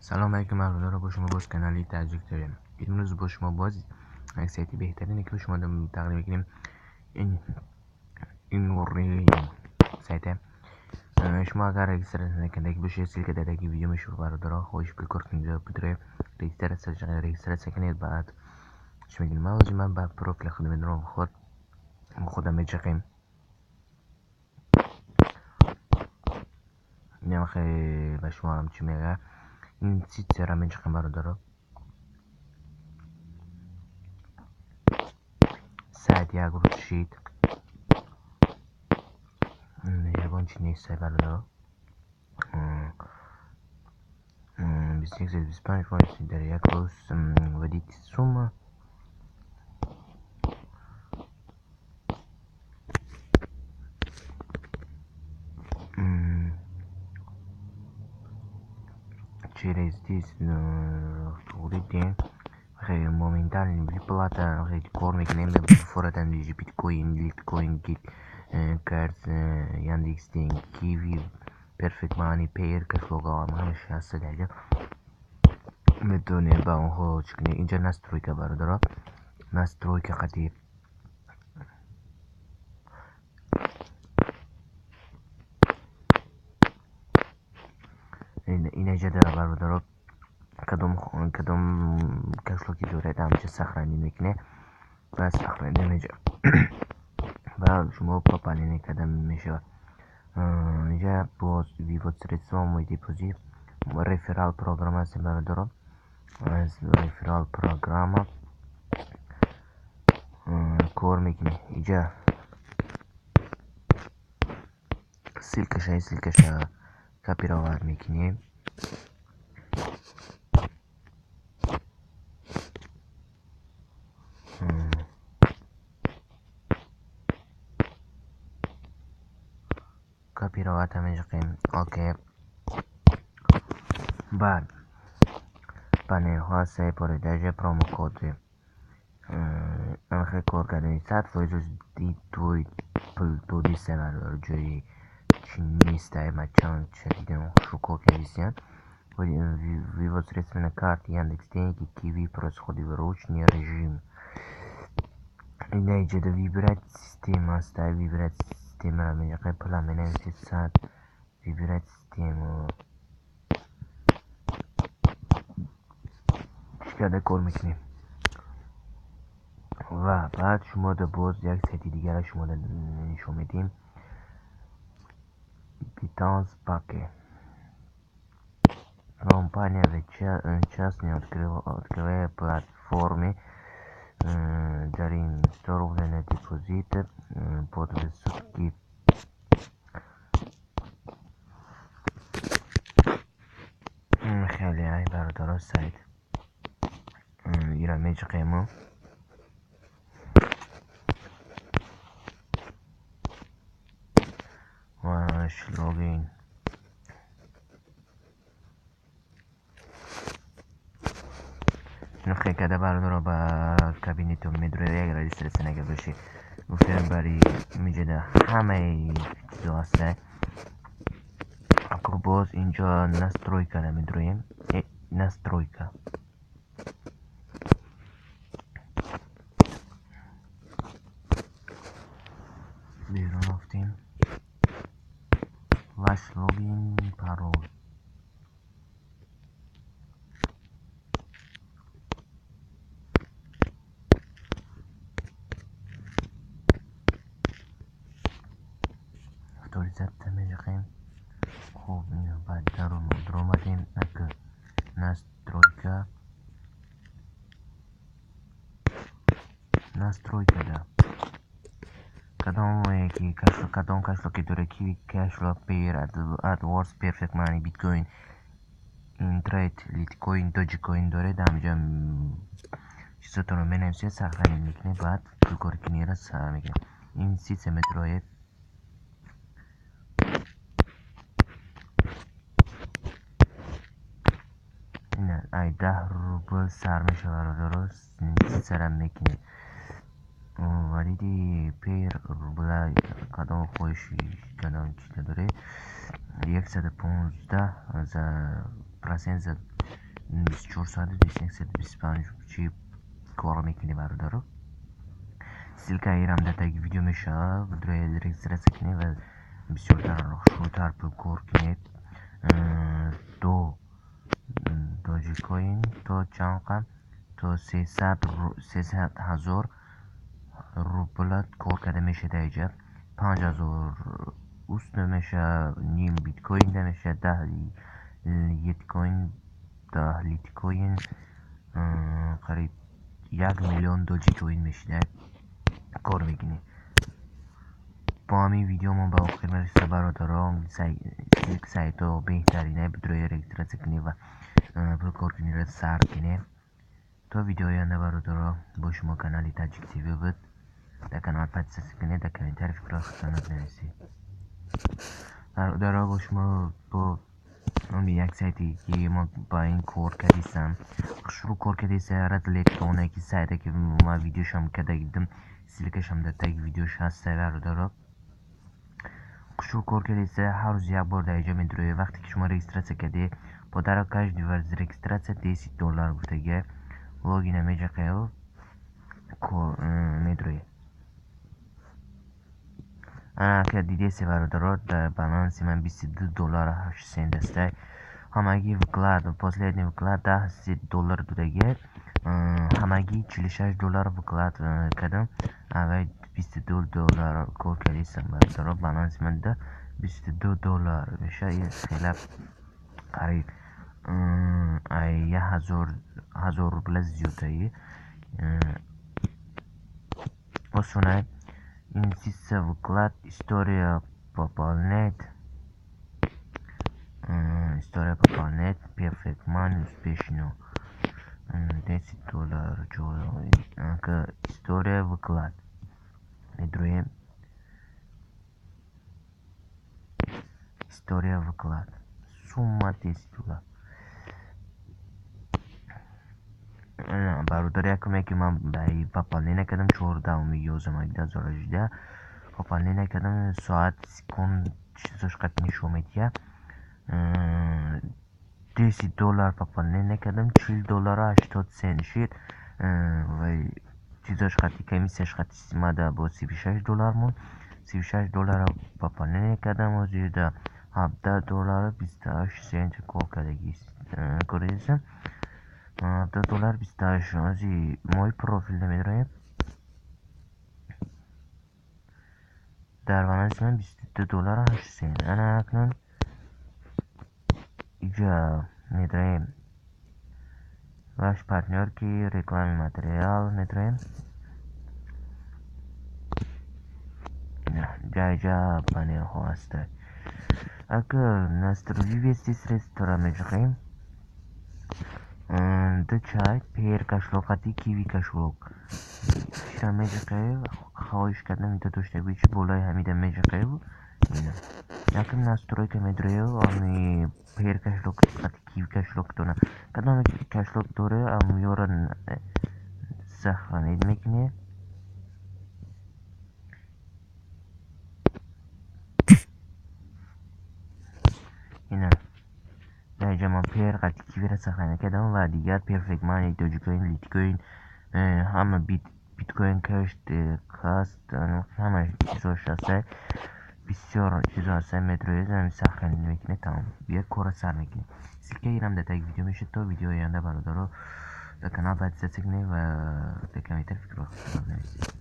Салом алейкум бародаро, бо шумо боз канали Таҷик ТВ. Имрӯз бо шумо боз як сайти беҳтарине, ки шумо тақдим мекунем. Ин сайте. Шумо агар регистрация накардаги бошед, ссылка дар таги видео мешавад, бародаро. Хоҳиш кор кунед, бидуре регистрация кунед, баъд чӣ мегӯем? Ман ҳозир ман ба профили худ медорам, худ худам мечақем. Инам хеле ба шумо ҳам чӣ мегӯяд? Инвеститсияро мечақем, бародаро. Сайт як рӯз шид. Ягон чи нест, бародаро. 21,25% дар як рӯз вводите сумма. Через 10 день моментально выплата, кор мекунем, форатан биткоин, литкоин, гит карт, Яндекс Деньги, Киви, Perfect Money, Payeer кошелёк ҳамааш ҳаст. Даҷа метавонем ба онҳо чӣ кунем? Инҷа настройка, бародаро, настройка қати инаҷа дара, бародаро, кадом кошелёк е доред, ҳамҷа сохранить мекунед ва сохранить меҷа ва шумо пополнение карда мешавад. Инҷа боз вывод средства, мой депозит, реферал программа аст, бародаро. Аз реферал программа кор мекунем. Инҷа ссылка ша копировать мекунем. Копировать мечақем. Окей. Баъд панелҳо ҳастаи продажа, промокод амхе кор кардани 100% твой пул додиста, бародаро, ҷои чи нестай. Ма чанд ча дидам, шуко кардисиян. Вывод средств на карте Яндекс Деньги, Киви происходит в ручный режим. Инаиҷода выбирать система аста, выбирать система меҷақем, пула менависед 100, выбирать систему чӣ карда кор мекунем. Ва баъд шумо боз як сайти дигара шумо нишон медиҳем. Битанс Паке. Компания частный открывая платформе дарим 100 рублей на депозит под сутки. Хеле ай, бародаро, сайт ира мечиқему. Ваш логин. Нухе када, бародаро, ба кабинетон медуред, як регистрация нага бошӣ. Гуфтем, бари миҷода ҳамаи чизо ҳаста. Ако боз инҷо настройка ра медуроем. Настройка. Берун афтем. Ваш логин, пароль. Авторизация мечақем. Хуб, баъд дарун омадем. Ака настройка. Настройка да. Кадом ки кадом кошелёк е доред, Киви кошелёк, Payeer, AdWords, Perfect Money, Bitcoin, Intrade, Litecoin, Dogecoin доред, ҳамҷа чизотонро менависед, сохранить мекунед, баъд пулкоркуниро сар мекунед. Инвеститсия медуроед. Ина ай 10 рубл сар мешавад, бародаро, инвеститсияро мекунед. Валиди Payeer рубла кадом хоҳиши, кадом чиза доред, 115 за процент за 24 соата 2125 чи кор мекунӣ, бародаро. Ссылка ирам дар таги видео мешавад, регистрация кунед ва бисёртар хушрӯтар пул кор кунед. До Dogecoin то чанд қа? То 300 000 рубла кор карда мешавад. Дар иҷа 5000 уст мешавад, ним биткоин мешавад, 10 литкоин, 10 литкоин, қариб 1 миллион Dogecoin мешида кор мекунӣ. Бо ҳамин видеомон ба охир мерасад, бародарон. Сайтҳо беҳтарина, бидрои регистрация кунед ва пул кор кунед, сар кунед. То видеои оянда, бародаро, бо шумо канали Таҷик ТВ буд. Дар канал подписаться кунед, дар комментарий фикрҳои худтонро бинависед, бародаро. Бо шумо бо як сайте ки мо ба ин кор кардистам, хушрӯ кор кардиста, разлетоне ки сайте ки ма видеошам карда дидам, ссылка шам дар таги видеош ҳаста, бародаро. Хушрӯ кор кардиста, ҳар рӯз як бор дар иҷа медуроед. Вақте ки шумо регистрация кардед, подарок каждый регистрация 10 доллар гуфтагия. Логин а меҷақаю медуроед. Ана дидесе, бародаро, дар баланси ман 22 доллару 8 сент аста. Ҳамагӣ вклад, последний вклад 10 доллар будагия, ҳамагӣ 46 доллар вклад кардам, аввал 22 доллар кор кардистам, бародаро. Баланси ман 22 доллар мешавад, хела қариб як ҳазор рубла зиёдаи. Осона. Инвестиция, вклад, история пополнять, история пополнять, Perfect Money успешно 10 доллар. История вклад медроем, история вклад, сумма 10 доллар. Бародар, якуме ки ман пополнение кардам, 14-уми 11-и 2018 пополнение кардам, соат, секунд, чизош қат нишон медиҳад. 10 доллар пополнение кардам, 40 доллару 80 сент шид ва чизош қати, комиссияш қати мада бо 36 доллар монд. 36 доллара пополнение кардам, ҳозир 17 доллару 28 сент кор кардагистам, 17 доллар 28. Ҳозир мой профил да медроем, дар баланси ман 22 доллару 8 сент. Ана акнун иҷа медроем, ваш партнёр ки рекламный материал медроем, ҷа панелҳо ҳастанд. Агар вывести средства ро меҷиқем, ду чай Payeer кошелёк қати Киви кошелёк чира меҷиқем. Хоҳиш кардам ита доштагӣ чи болои ҳамида меҷиқем. Якм настройка медроем, ами Payeer кошелёк қати Киви кошелёк дона, кадоме кошелёк доре, амёра сохранить мекунем. Ина дар инҷа ман Payeer қати Кивиро сохранить кардам ва дигар Perfect Money, Dogecoin, Litecoin, ҳама Bitcoin Cash ҳаст, ҳама чизош ҳаста, бисёр чизо ҳаста. Медроед, сохранить мекунед, тамом, як корро сар мекунед. Ссылка ирам дар таги видео мешавад. То видеои оянда, бародаро, дар канал подписаться кунед ва дар комментарий фикрҳои худтонро бинависед.